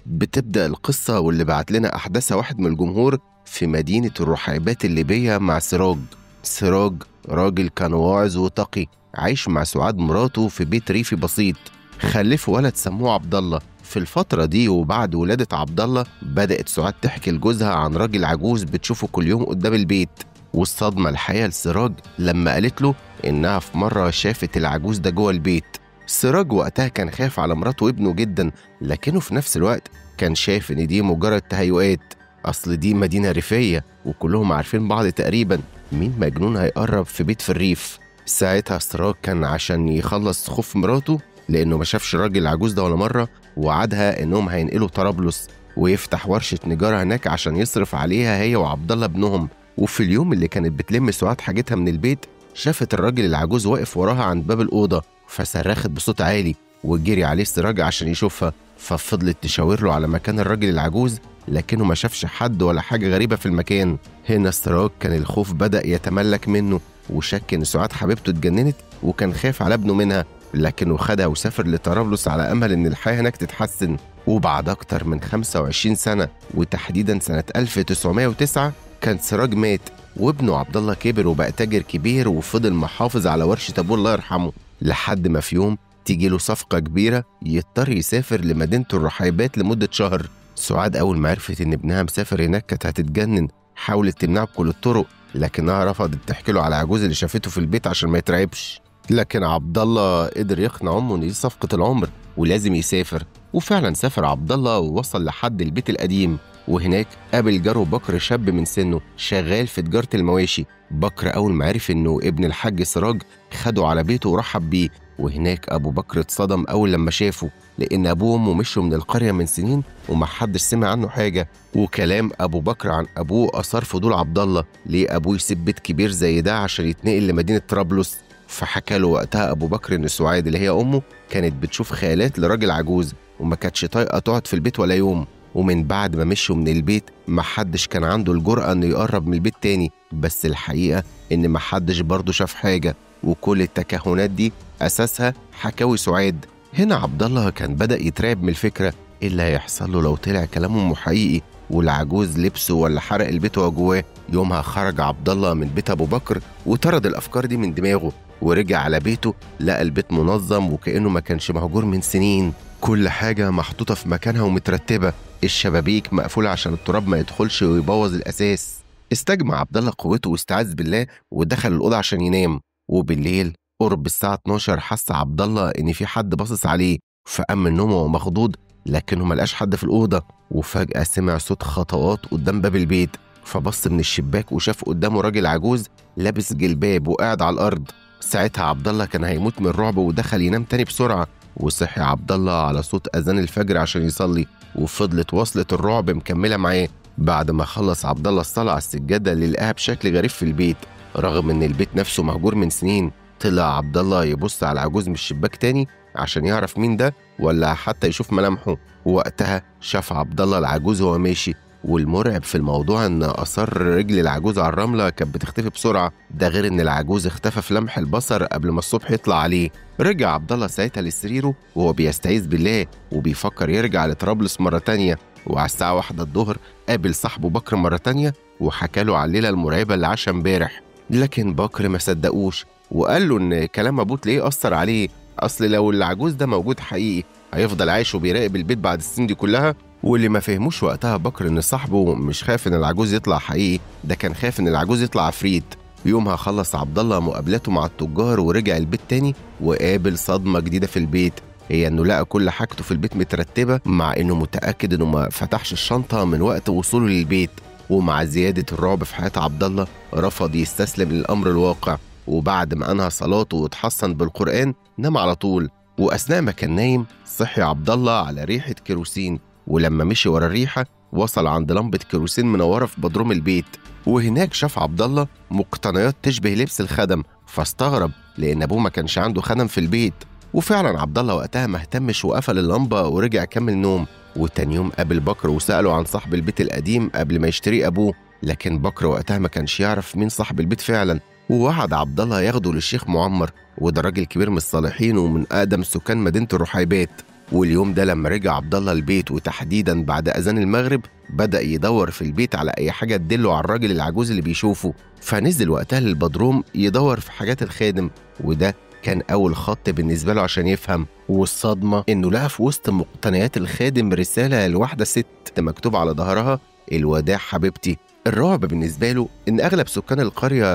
بتبدأ القصة واللي بعت لنا أحداثها واحد من الجمهور في مدينة الرحيبات الليبية مع سراج. سراج راجل كان واعظ وتقي، عايش مع سعاد مراته في بيت ريفي بسيط. خلفوا ولد سموه عبد الله. في الفترة دي وبعد ولادة عبد الله بدأت سعاد تحكي لجوزها عن راجل عجوز بتشوفه كل يوم قدام البيت. والصدمة الحقيقة لسراج لما قالت له إنها في مرة شافت العجوز ده جوه البيت. سراج وقتها كان خايف على مراته وابنه جدا، لكنه في نفس الوقت كان شايف إن دي مجرد تهيؤات، أصل دي مدينة ريفية وكلهم عارفين بعض تقريبا، مين مجنون هيقرب في بيت في الريف؟ ساعتها سراج كان عشان يخلص خوف مراته لأنه ما شافش الراجل العجوز ده ولا مرة، وعدها إنهم هينقلوا طرابلس ويفتح ورشة نجارة هناك عشان يصرف عليها هي وعبد الله ابنهم. وفي اليوم اللي كانت بتلم سعاد حاجتها من البيت شافت الراجل العجوز واقف وراها عند باب الأوضة، فصرخت بصوت عالي وجري عليه سراج عشان يشوفها، ففضلت تشاور له على مكان الراجل العجوز لكنه ما شافش حد ولا حاجة غريبة في المكان. هنا سراج كان الخوف بدأ يتملك منه وشك إن سعاد حبيبته اتجننت وكان خايف على ابنه منها، لكنه خدها وسافر لطرابلس على أمل إن الحياة هناك تتحسن. وبعد أكتر من 25 سنة وتحديدا سنة 1909 كان سراج مات، وابنه عبد الله كبر وبقى تاجر كبير وفضل محافظ على ورشة أبوه الله يرحمه، لحد ما في يوم تيجي له صفقة كبيرة يضطر يسافر لمدينة الرحيبات لمدة شهر. سعاد أول ما عرفت إن ابنها مسافر هناك كانت هتتجنن، حاولت تمنعه بكل الطرق لكنها رفضت تحكي له على العجوز اللي شافته في البيت عشان ما يترعبش. لكن عبد الله قدر يقنع أمه إن دي صفقة العمر ولازم يسافر، وفعلا سافر عبد الله ووصل لحد البيت القديم، وهناك قابل جاره بكر شاب من سنه شغال في تجارة المواشي. بكر أول ما عرف إنه ابن الحاج سراج خده على بيته ورحب بيه، وهناك أبو بكر اتصدم أول لما شافه لأن أبوه وأمه مشوا من القرية من سنين ومحدش سمع عنه حاجة. وكلام أبو بكر عن أبوه أثار فضول عبد الله، ليه أبوه يسيب بيت كبير زي ده عشان يتنقل لمدينة طرابلس؟ فحكى له وقتها أبو بكر إن سعاد اللي هي أمه كانت بتشوف خيالات لراجل عجوز وما كانتش طايقة تقعد في البيت ولا يوم، ومن بعد ما مشوا من البيت محدش كان عنده الجرأة إنه يقرب من البيت تاني. بس الحقيقة إن محدش برضه شاف حاجة، وكل التكهنات دي أساسها حكاوي سعاد. هنا عبد الله كان بدأ يترعب من الفكرة، إيه اللي هيحصل له لو طلع كلام أمه حقيقي والعجوز لبسه ولا حرق البيت وهو جواه؟ يومها خرج عبد الله من بيت أبو بكر وطرد الأفكار دي من دماغه، ورجع على بيته لقى البيت منظم وكأنه ما كانش مهجور من سنين، كل حاجة محطوطة في مكانها ومترتبة، الشبابيك مقفولة عشان التراب ما يدخلش ويبوظ الأساس. استجمع عبد الله قوته واستعاذ بالله ودخل الأوضة عشان ينام. وبالليل قرب الساعة 12 حس عبد الله إن في حد باصص عليه، فقام من نومه وهو مخضوض لكنه ما لقاش حد في الأوضة. وفجأة سمع صوت خطوات قدام باب البيت، فبص من الشباك وشاف قدامه راجل عجوز لابس جلباب وقاعد على الأرض. ساعتها عبد الله كان هيموت من الرعب ودخل ينام تاني بسرعة. وصحي عبد الله على صوت أذان الفجر عشان يصلي، وفضلت وصلة الرعب مكملة معاه. بعد ما خلص عبد الله الصلاة على السجادة اللي لقاها بشكل غريب في البيت رغم إن البيت نفسه مهجور من سنين، طلع عبد الله يبص على العجوز من الشباك تاني عشان يعرف مين ده ولا حتى يشوف ملامحه. ووقتها شاف عبد الله العجوز وهو ماشي، والمرعب في الموضوع ان اثار رجل العجوز على الرملة كانت بتختفي بسرعة، ده غير ان العجوز اختفى في لمح البصر قبل ما الصبح يطلع عليه. رجع عبد الله ساعتها لسريره وهو بيستعيذ بالله وبيفكر يرجع لطرابلس مرة تانية. وعلى الساعة 1 الظهر قابل صاحبه بكر مرة تانية وحكى له على الليلة المرعبة اللي عاشها امبارح، لكن بكر ما صدقوش وقال له ان كلام ابوه تلاقيه اثر عليه، اصل لو العجوز ده موجود حقيقي هيفضل عايش وبيراقب البيت بعد السنين دي كلها. واللي ما فهموش وقتها بكر ان صاحبه مش خايف ان العجوز يطلع حقيقي، ده كان خايف ان العجوز يطلع عفريت. يومها خلص عبد الله مقابلاته مع التجار ورجع البيت تاني وقابل صدمة جديدة في البيت، هي انه لقى كل حاجته في البيت مترتبة مع انه متاكد انه ما فتحش الشنطة من وقت وصوله للبيت. ومع زيادة الرعب في حياة عبد الله رفض يستسلم للامر الواقع، وبعد ما انهى صلاته واتحصن بالقران نام على طول. واثناء ما كان نايم صحي عبد الله على ريحه كيروسين، ولما مشي ورا الريحة وصل عند لمبة كيروسين منورة في بدروم البيت، وهناك شاف عبد الله مقتنيات تشبه لبس الخدم، فاستغرب لان ابوه ما كانش عنده خدم في البيت. وفعلا عبد الله وقتها ما اهتمش وقفل اللمبة ورجع كمل نوم. وتاني يوم قابل بكر وساله عن صاحب البيت القديم قبل ما يشتريه ابوه، لكن بكر وقتها ما كانش يعرف مين صاحب البيت فعلا، ووعد عبد الله ياخده للشيخ معمر، وده راجل كبير من الصالحين ومن اقدم سكان مدينة الرحيبات. واليوم ده لما رجع عبد الله البيت وتحديدا بعد اذان المغرب بدأ يدور في البيت على اي حاجة تدله على الراجل العجوز اللي بيشوفه. فنزل وقتها للبدروم يدور في حاجات الخادم، وده كان اول خط بالنسبة له عشان يفهم. والصدمه انه لقى في وسط مقتنيات الخادم رسالة لواحدة ست مكتوب على ظهرها الوداع حبيبتي. الرعب بالنسبة له ان اغلب سكان القرية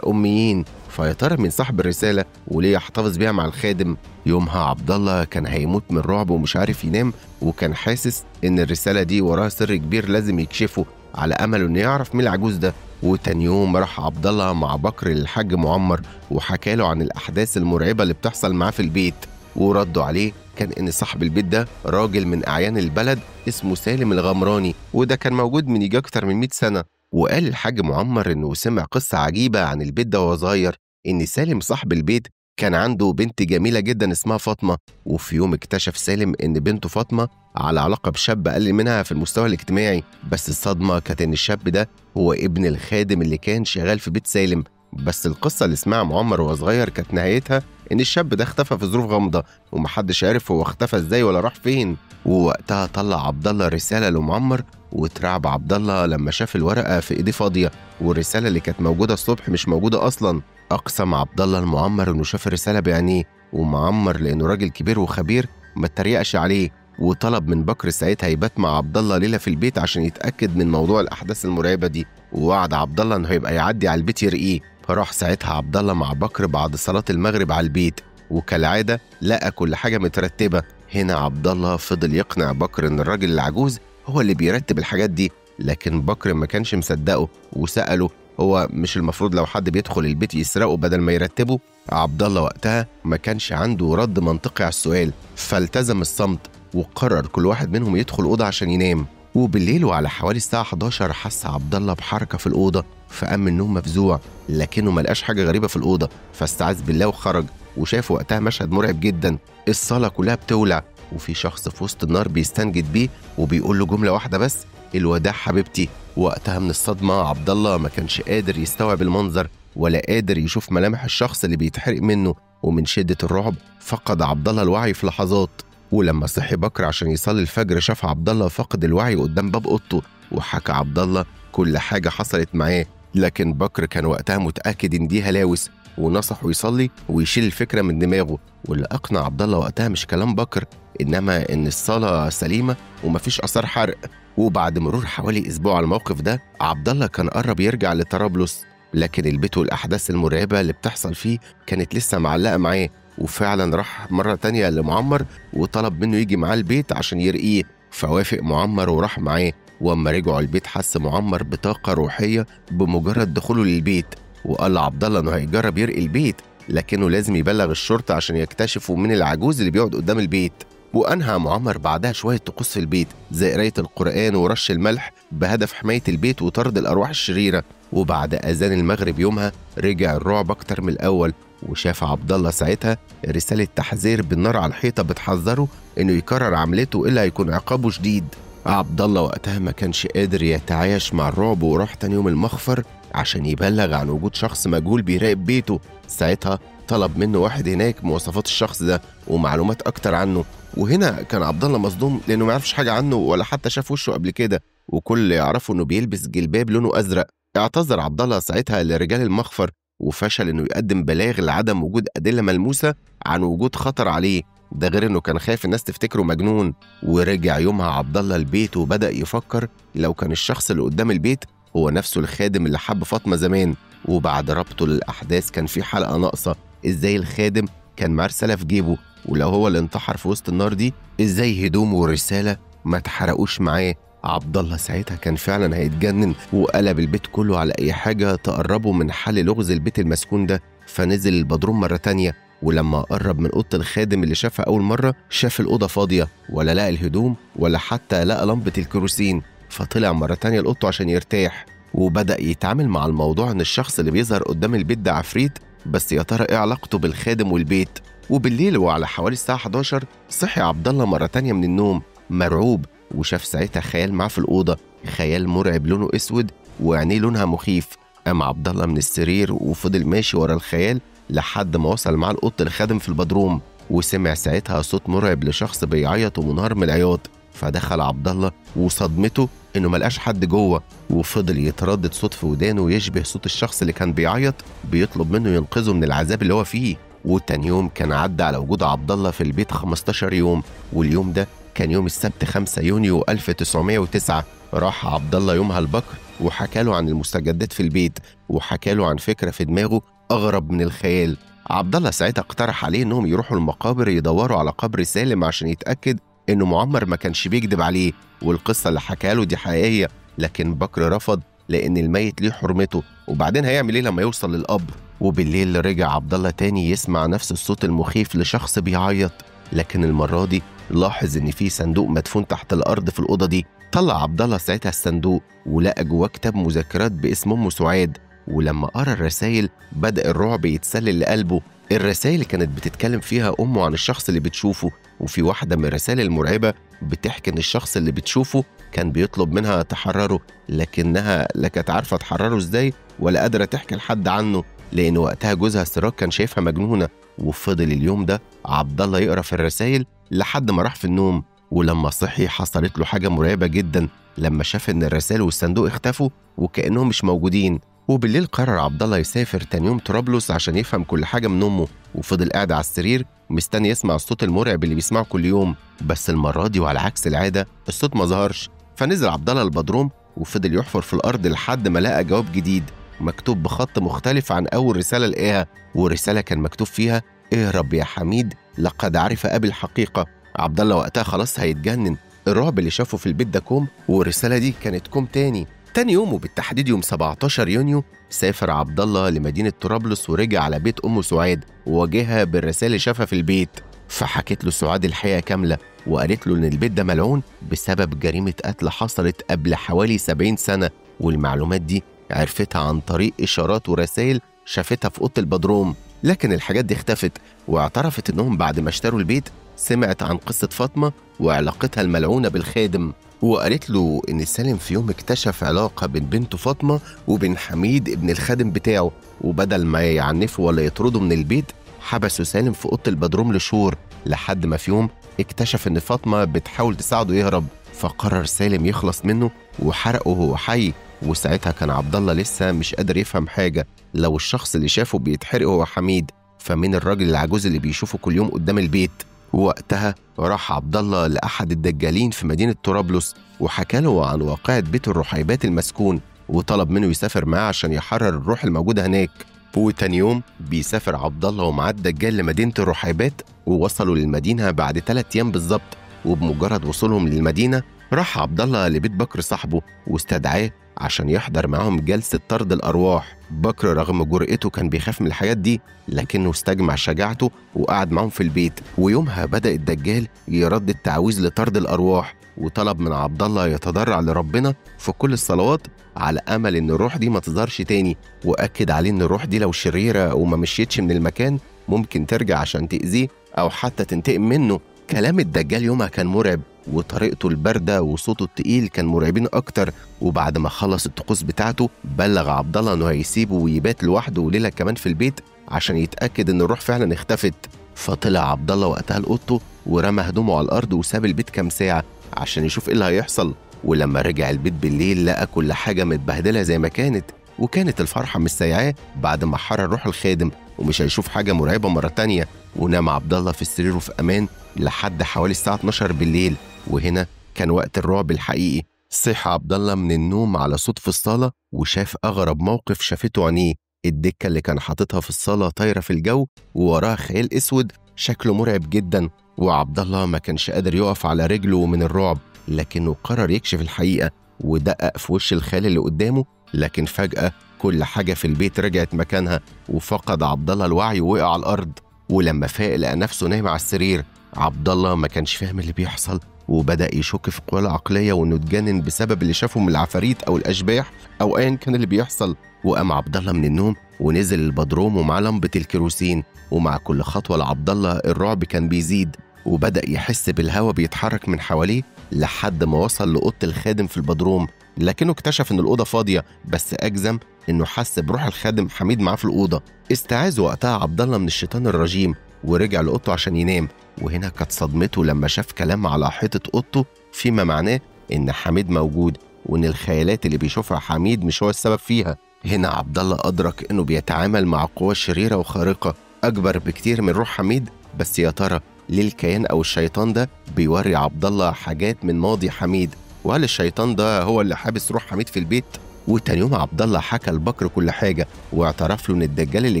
اميين، فيا ترى مين صاحب الرسالة وليه يحتفظ بيها مع الخادم؟ يومها عبد الله كان هيموت من الرعب ومش عارف ينام، وكان حاسس ان الرسالة دي وراها سر كبير لازم يكشفه، على امله انه يعرف مين العجوز ده. وتاني يوم راح عبد الله مع بكر للحاج معمر وحكى له عن الاحداث المرعبة اللي بتحصل معاه في البيت، وردوا عليه كان ان صاحب البيت ده راجل من اعيان البلد اسمه سالم الغمراني، وده كان موجود من يجي اكتر من 100 سنة. وقال الحاج معمر انه سمع قصة عجيبة عن البيت ده وهو صغير، ان سالم صاحب البيت كان عنده بنت جميلة جدا اسمها فاطمة، وفي يوم اكتشف سالم ان بنته فاطمة على علاقة بشاب اقل منها في المستوى الاجتماعي. بس الصدمة كانت ان الشاب ده هو ابن الخادم اللي كان شغال في بيت سالم. بس القصة اللي سمعها معمر وهو صغير كانت نهايتها ان الشاب ده اختفى في ظروف غامضة ومحدش عارف هو اختفى ازاي ولا راح فين. ووقتها طلع عبد الله رسالة لمعمر، واترعب عبد الله لما شاف الورقة في ايديه فاضية، والرسالة اللي كانت موجودة الصبح مش موجودة اصلا. اقسم عبد الله المعمر انه شاف الرسالة بعينيه، ومعمر لانه راجل كبير وخبير ما اتريقش عليه، وطلب من بكر ساعتها يبات مع عبد الله ليلة في البيت عشان يتاكد من موضوع الاحداث المرعبة دي. ووعد عبد الله انه هيبقى يعدي على البيت يرقيه. فراح ساعتها عبد الله مع بكر بعد صلاة المغرب على البيت، وكالعادة لقى كل حاجة مترتبة. هنا عبد الله فضل يقنع بكر ان الراجل العجوز هو اللي بيرتب الحاجات دي، لكن بكر ما كانش مصدقه وسأله هو مش المفروض لو حد بيدخل البيت يسرقه بدل ما يرتبه؟ عبد الله وقتها ما كانش عنده رد منطقي على السؤال، فالتزم الصمت وقرر كل واحد منهم يدخل أوضة عشان ينام. وبالليل وعلى حوالي الساعة 11 حس عبد الله بحركة في الأوضة، فقام من النوم مفزوع، لكنه ما لقاش حاجة غريبة في الأوضة، فاستعاذ بالله وخرج. وشاف وقتها مشهد مرعب جدا، الصالة كلها بتولع وفي شخص في وسط النار بيستنجد بيه وبيقول له جملة واحدة بس: الوداع حبيبتي. وقتها من الصدمة عبد الله ما كانش قادر يستوعب المنظر ولا قادر يشوف ملامح الشخص اللي بيتحرق منه، ومن شدة الرعب فقد عبد الله الوعي في لحظات. ولما صحي بكر عشان يصلي الفجر شاف عبد الله فقد الوعي قدام باب اوضته، وحكى عبد الله كل حاجة حصلت معاه، لكن بكر كان وقتها متأكد إن دي هلاوس، ونصحه يصلي ويشيل الفكرة من دماغه. واللي أقنع عبد الله وقتها مش كلام بكر، إنما إن الصلاة سليمة ومفيش آثار حرق. وبعد مرور حوالي أسبوع على الموقف ده عبد الله كان قرب يرجع لطرابلس، لكن البيت والأحداث المرعبة اللي بتحصل فيه كانت لسه معلقة معاه. وفعلا راح مرة تانية لمعمر وطلب منه يجي معاه البيت عشان يرقيه، فوافق معمر وراح معاه. واما رجعوا البيت حس معمر بطاقة روحية بمجرد دخوله للبيت، وقال لعبد الله انه هيجرب يرقي البيت، لكنه لازم يبلغ الشرطة عشان يكتشفوا من العجوز اللي بيقعد قدام البيت. وأنهى معمر بعدها شوية طقوس في البيت زي قراية القرآن ورش الملح بهدف حماية البيت وطرد الأرواح الشريرة. وبعد أذان المغرب يومها رجع الرعب أكتر من الأول، وشاف عبد الله ساعتها رسالة تحذير بالنار على الحيطة بتحذره إنه يكرر عملته إلا هيكون عقابه شديد. عبد الله وقتها ما كانش قادر يتعايش مع الرعب، وراح تاني يوم المخفر عشان يبلغ عن وجود شخص مجهول بيراقب بيته. ساعتها طلب منه واحد هناك مواصفات الشخص ده ومعلومات أكتر عنه، وهنا كان عبد الله مصدوم لأنه ما يعرفش حاجة عنه ولا حتى شاف وشه قبل كده، وكل اللي يعرفه إنه بيلبس جلباب لونه أزرق. اعتذر عبد الله ساعتها لرجال المخفر، وفشل إنه يقدم بلاغ لعدم وجود أدلة ملموسة عن وجود خطر عليه، ده غير إنه كان خايف الناس تفتكره مجنون. ورجع يومها عبد الله البيت وبدأ يفكر لو كان الشخص اللي قدام البيت هو نفسه الخادم اللي حب فاطمة زمان. وبعد ربطه للأحداث كان في حلقة ناقصة، إزاي الخادم كان معاه رسالة في جيبه، ولو هو اللي انتحر في وسط النار دي إزاي هدومه والرسالة ما اتحرقوش معاه. عبد الله ساعتها كان فعلا هيتجنن، وقلب البيت كله على أي حاجة تقربه من حل لغز البيت المسكون ده. فنزل البدروم مرة تانية، ولما قرب من أوضة الخادم اللي شافها أول مرة شاف الأوضة فاضية، ولا لقى الهدوم ولا حتى لقى لمبة الكيروسين. فطلع مرة تانية لأوضته عشان يرتاح، وبدأ يتعامل مع الموضوع إن الشخص اللي بيظهر قدام البيت ده عفريت، بس يا ترى إيه علاقته بالخادم والبيت؟ وبالليل وعلى حوالي الساعة 11 صحي عبد الله مرة تانية من النوم مرعوب، وشاف ساعتها خيال معاه في الأوضة، خيال مرعب لونه أسود وعينيه لونها مخيف. قام عبد الله من السرير وفضل ماشي ورا الخيال لحد ما وصل معاه لأوضة الخادم في البدروم. وسمع ساعتها صوت مرعب لشخص بيعيط ومنهار من العياط. فدخل عبد الله وصدمته انه ملقاش حد جوه، وفضل يتردد صوت في ودانه يشبه صوت الشخص اللي كان بيعيط بيطلب منه ينقذه من العذاب اللي هو فيه. وتاني يوم كان عدى على وجود عبد الله في البيت 15 يوم، واليوم ده كان يوم السبت 5 يونيو 1909. راح عبد الله يومها البكر وحكى له عن المستجدات في البيت، وحكى له عن فكرة في دماغه أغرب من الخيال. عبد الله ساعتها اقترح عليه انهم يروحوا المقابر يدوروا على قبر سالم عشان يتأكد انه معمر ما كانش بيكذب عليه، والقصة اللي حكاها له دي حقيقية. لكن بكر رفض لأن الميت ليه حرمته، وبعدين هيعمل ايه لما يوصل للقبر؟ وبالليل رجع عبد الله تاني يسمع نفس الصوت المخيف لشخص بيعيط، لكن المرة دي لاحظ ان في صندوق مدفون تحت الأرض في الأوضة دي. طلع عبد الله ساعتها الصندوق ولقى جواه كتاب مذكرات باسم أم سعاد، ولما قرا الرسائل بدأ الرعب يتسلل لقلبه. الرسائل كانت بتتكلم فيها أمه عن الشخص اللي بتشوفه، وفي واحدة من الرسائل المرعبة بتحكي إن الشخص اللي بتشوفه كان بيطلب منها تحرره، لكنها لا كانت عارفة تحرره إزاي ولا قادرة تحكي لحد عنه، لأن وقتها جوزها سراج كان شايفها مجنونة. وفضل اليوم ده عبد الله يقرا في الرسائل لحد ما راح في النوم. ولما صحي حصلت له حاجة مرعبة جدا لما شاف إن الرسائل والصندوق اختفوا وكأنهم مش موجودين. وبالليل قرر عبد الله يسافر تاني يوم طرابلس عشان يفهم كل حاجة من أمه، وفضل قاعد على السرير مستني يسمع الصوت المرعب اللي بيسمعه كل يوم، بس المرة دي وعلى عكس العادة الصوت ما ظهرش. فنزل عبد الله البدروم وفضل يحفر في الأرض لحد ما لقى جواب جديد مكتوب بخط مختلف عن أول رسالة لقاها، والرسالة كان مكتوب فيها: اهرب يا حميد، لقد عرف أبي الحقيقة. عبد الله وقتها خلاص هيتجنن، الرعب اللي شافه في البيت ده كوم، والرسالة دي كانت كوم تاني. تاني يوم وبالتحديد يوم 17 يونيو سافر عبد الله لمدينة طرابلس ورجع على بيت أم سعاد وواجهها بالرسالة اللي شافها في البيت. فحكت له سعاد الحقيقة كاملة وقالت له إن البيت ده ملعون بسبب جريمة قتل حصلت قبل حوالي 70 سنة، والمعلومات دي عرفتها عن طريق إشارات ورسائل شافتها في أوضة البدروم. لكن الحاجات دي اختفت، واعترفت إنهم بعد ما اشتروا البيت سمعت عن قصة فاطمة وعلاقتها الملعونة بالخادم، وقالت له إن سالم في يوم اكتشف علاقة بين بنته فاطمة وبين حميد ابن الخادم بتاعه، وبدل ما يعنفه ولا يطرده من البيت حبسوا سالم في أوضة البدروم لشهور، لحد ما في يوم اكتشف إن فاطمة بتحاول تساعده يهرب، فقرر سالم يخلص منه وحرقه وهو حي. وساعتها كان عبد الله لسه مش قادر يفهم حاجة، لو الشخص اللي شافه بيتحرق هو حميد، فمين الراجل العجوز اللي بيشوفه كل يوم قدام البيت؟ وقتها راح عبد الله لأحد الدجالين في مدينة طرابلس وحكى له عن واقعة بيت الرحيبات المسكون، وطلب منه يسافر معاه عشان يحرر الروح الموجودة هناك. وتاني يوم بيسافر عبد الله ومعاه الدجال لمدينة الرحيبات، ووصلوا للمدينة بعد 3 أيام بالظبط. وبمجرد وصولهم للمدينة راح عبد الله لبيت بكر صاحبه واستدعاه عشان يحضر معاهم جلسة طرد الأرواح. بكر رغم جرأته كان بيخاف من الحاجات دي، لكنه استجمع شجاعته وقعد معاهم في البيت. ويومها بدأ الدجال يرد التعويذ لطرد الأرواح، وطلب من عبد الله يتضرع لربنا في كل الصلوات على أمل إن الروح دي ما تظهرش تاني، وأكد عليه إن الروح دي لو شريرة وما مشيتش من المكان ممكن ترجع عشان تأذيه أو حتى تنتقم منه. كلام الدجال يومها كان مرعب، وطريقته الباردة وصوته التقيل كان مرعبين أكتر. وبعد ما خلص الطقوس بتاعته بلغ عبد الله إنه هيسيبه ويبات لوحده ليلة كمان في البيت عشان يتأكد إن الروح فعلا اختفت. فطلع عبد الله وقتها لأوضته ورمى هدومه على الأرض وساب البيت كام ساعة عشان يشوف إيه اللي هيحصل. ولما رجع البيت بالليل لقى كل حاجة متبهدلة زي ما كانت، وكانت الفرحة مش سايعاه بعد ما حرر روح الخادم ومش هيشوف حاجة مرعبة مرة تانية. ونام عبد الله في سريره في أمان لحد حوالي الساعة 12 بالليل، وهنا كان وقت الرعب الحقيقي. صحى عبد الله من النوم على صوت في الصالة وشاف أغرب موقف شافته عينيه، الدكة اللي كان حاططها في الصالة طايرة في الجو ووراها خيال أسود شكله مرعب جدا. وعبد الله ما كانش قادر يقف على رجله من الرعب، لكنه قرر يكشف الحقيقة ودقق في وش الخيال اللي قدامه. لكن فجأة كل حاجة في البيت رجعت مكانها، وفقد عبد الله الوعي ووقع على الأرض. ولما فاق لقى نفسه نايم على السرير. عبد الله ما كانش فاهم اللي بيحصل، وبدأ يشك في قواه العقلية وإنه اتجنن بسبب اللي شافه من العفاريت أو الأشباح أو أيا كان اللي بيحصل. وقام عبد الله من النوم ونزل البدروم ومعاه لمبة الكيروسين، ومع كل خطوة لعبد الله الرعب كان بيزيد، وبدأ يحس بالهواء بيتحرك من حواليه لحد ما وصل لأوضة الخادم في البدروم. لكنه اكتشف إن الأوضة فاضية، بس أجزم إنه حس بروح الخادم حميد معاه في الأوضة. استعاذ وقتها عبد الله من الشيطان الرجيم ورجع لأوضته عشان ينام. وهنا كانت صدمته لما شاف كلام على حيطة أوضته فيما معناه إن حميد موجود، وإن الخيالات اللي بيشوفها حميد مش هو السبب فيها. هنا عبد الله أدرك إنه بيتعامل مع قوة شريرة وخارقة أكبر بكتير من روح حميد. بس يا ترى ليه الكيان أو الشيطان ده بيوري عبد الله حاجات من ماضي حميد؟ وهل الشيطان ده هو اللي حابس روح حميد في البيت؟ وتاني يوم عبد الله حكى لبكر كل حاجة، واعترف له إن الدجال اللي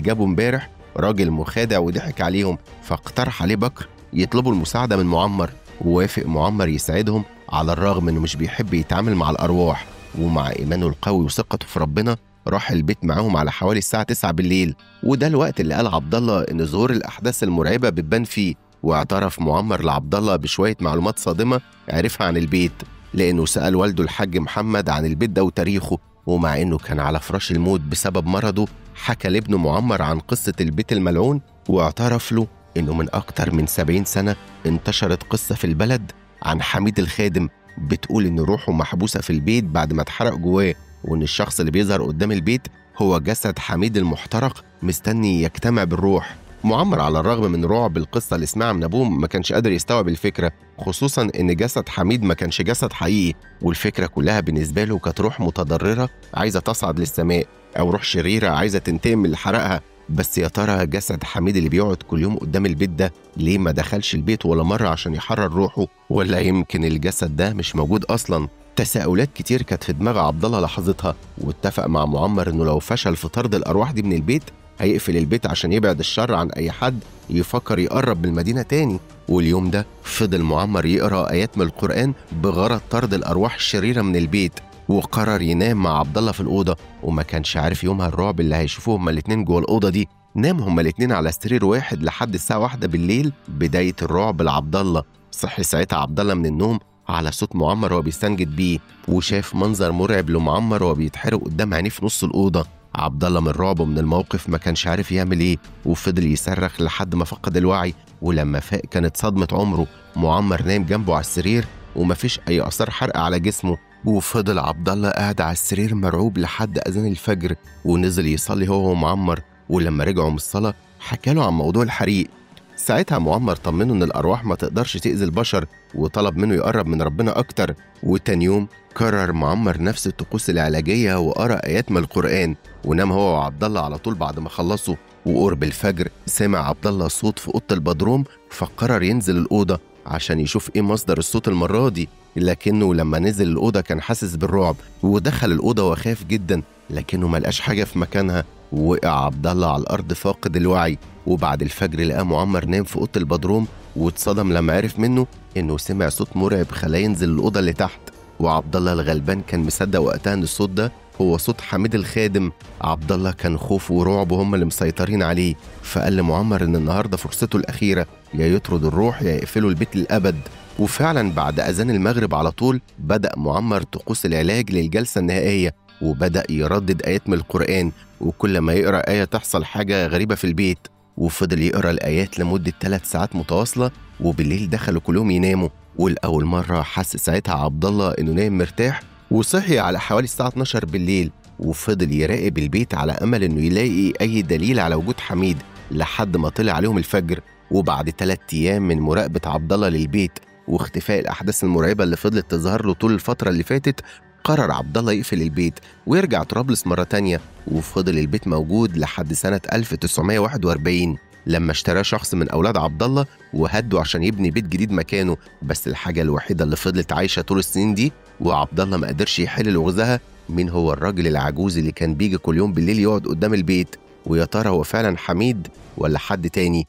جابه امبارح راجل مخادع وضحك عليهم. فاقترح عليه بكر يطلبوا المساعدة من معمر، ووافق معمر يساعدهم على الرغم إنه مش بيحب يتعامل مع الأرواح. ومع إيمانه القوي وثقته في ربنا راح البيت معاهم على حوالي الساعة 9 بالليل، وده الوقت اللي قال عبد الله إن ظهور الأحداث المرعبة بتبان فيه. واعترف معمر لعبد الله بشوية معلومات صادمة عرفها عن البيت، لأنه سأل والده الحاج محمد عن البيت ده وتاريخه. ومع إنه كان على فراش الموت بسبب مرضه، حكى لابنه معمر عن قصة البيت الملعون، واعترف له إنه من أكتر من 70 سنة انتشرت قصة في البلد عن حميد الخادم بتقول إن روحه محبوسة في البيت بعد ما اتحرق جواه، وإن الشخص اللي بيظهر قدام البيت هو جسد حميد المحترق مستني يجتمع بالروح. معمر على الرغم من رعب القصة اللي سمعها من أبوه ما كانش قادر يستوعب الفكرة، خصوصا إن جسد حميد ما كانش جسد حقيقي، والفكرة كلها بالنسبة له كانت روح متضررة عايزة تصعد للسماء، أو روح شريرة عايزة تنتقم من اللي حرقها. بس يا ترى جسد حميد اللي بيقعد كل يوم قدام البيت ده ليه ما دخلش البيت ولا مرة عشان يحرر روحه؟ ولا يمكن الجسد ده مش موجود أصلا؟ تساؤلات كتير كانت في دماغ عبد الله لحظتها، واتفق مع معمر إنه لو فشل في طرد الأرواح دي من البيت هيقفل البيت عشان يبعد الشر عن أي حد يفكر يقرب من المدينة تاني. واليوم ده فضل معمر يقرأ آيات من القرآن بغرض طرد الأرواح الشريرة من البيت، وقرر ينام مع عبد الله في الأوضة، وما كانش عارف يومها الرعب اللي هيشوفوه هما الاتنين جوه الأوضة دي. نام هما الاتنين على سرير واحد لحد الساعة 1 بالليل، بداية الرعب لعبد الله. صحي ساعتها عبد الله من النوم على صوت معمر وهو بيستنجد بيه، وشاف منظر مرعب لمعمر وهو بيتحرق قدام عينيه في نص الأوضة. عبد الله من رعبه من الموقف ما كانش عارف يعمل ايه، وفضل يصرخ لحد ما فقد الوعي. ولما فاق كانت صدمة عمره، معمر نايم جنبه على السرير ومفيش اي اثار حرق على جسمه. وفضل عبد الله قاعد على السرير مرعوب لحد اذان الفجر، ونزل يصلي هو ومعمر. ولما رجعوا من الصلاة حكى له عن موضوع الحريق. ساعتها معمر طمنه ان الارواح ما تقدرش تأذي البشر، وطلب منه يقرب من ربنا اكتر. وتاني يوم كرر معمر نفس الطقوس العلاجية وقرأ ايات من القرآن، ونام هو وعبد الله على طول بعد ما خلصوا. وقرب الفجر سمع عبد الله صوت في اوضة البدروم، فقرر ينزل الاوضة عشان يشوف ايه مصدر الصوت المرة دي. لكنه لما نزل الاوضة كان حاسس بالرعب، ودخل الاوضة وخاف جدا، لكنه ما لقاش حاجة في مكانها. وقع عبد الله على الارض فاقد الوعي. وبعد الفجر لقى معمر نام في اوضة البدروم، واتصدم لما عرف منه انه سمع صوت مرعب خلاه ينزل الاوضة اللي تحت. وعبد الله الغلبان كان مصدق وقتها ان الصوت ده هو صوت حميد الخادم. عبد الله كان خوفه ورعبه هم اللي مسيطرين عليه، فقال لمعمر ان النهارده فرصته الاخيرة، يا يطرد الروح يا يقفلوا البيت للابد. وفعلا بعد اذان المغرب على طول بدا معمر طقوس العلاج للجلسه النهائية، وبدا يردد ايات من القران، وكل ما يقرا ايه تحصل حاجة غريبة في البيت. وفضل يقرا الايات لمدة 3 ساعات متواصلة، وبالليل دخلوا كلهم يناموا. ولاول مرة حس ساعتها عبد الله انه نايم مرتاح، وصحي على حوالي الساعة 12 بالليل، وفضل يراقب البيت على امل انه يلاقي اي دليل على وجود حميد لحد ما طلع عليهم الفجر. وبعد 3 ايام من مراقبة عبد الله للبيت واختفاء الاحداث المرعبة اللي فضلت تظهر له طول الفترة اللي فاتت، قرر عبد الله يقفل البيت ويرجع طرابلس مرة تانية. وفضل البيت موجود لحد سنة 1941 لما اشتراه شخص من أولاد عبد الله وهده عشان يبني بيت جديد مكانه. بس الحاجة الوحيدة اللي فضلت عايشة طول السنين دي وعبد الله ما قدرش يحل لغزها، مين هو الراجل العجوز اللي كان بيجي كل يوم بالليل يقعد قدام البيت؟ ويا ترى هو فعلا حميد ولا حد تاني؟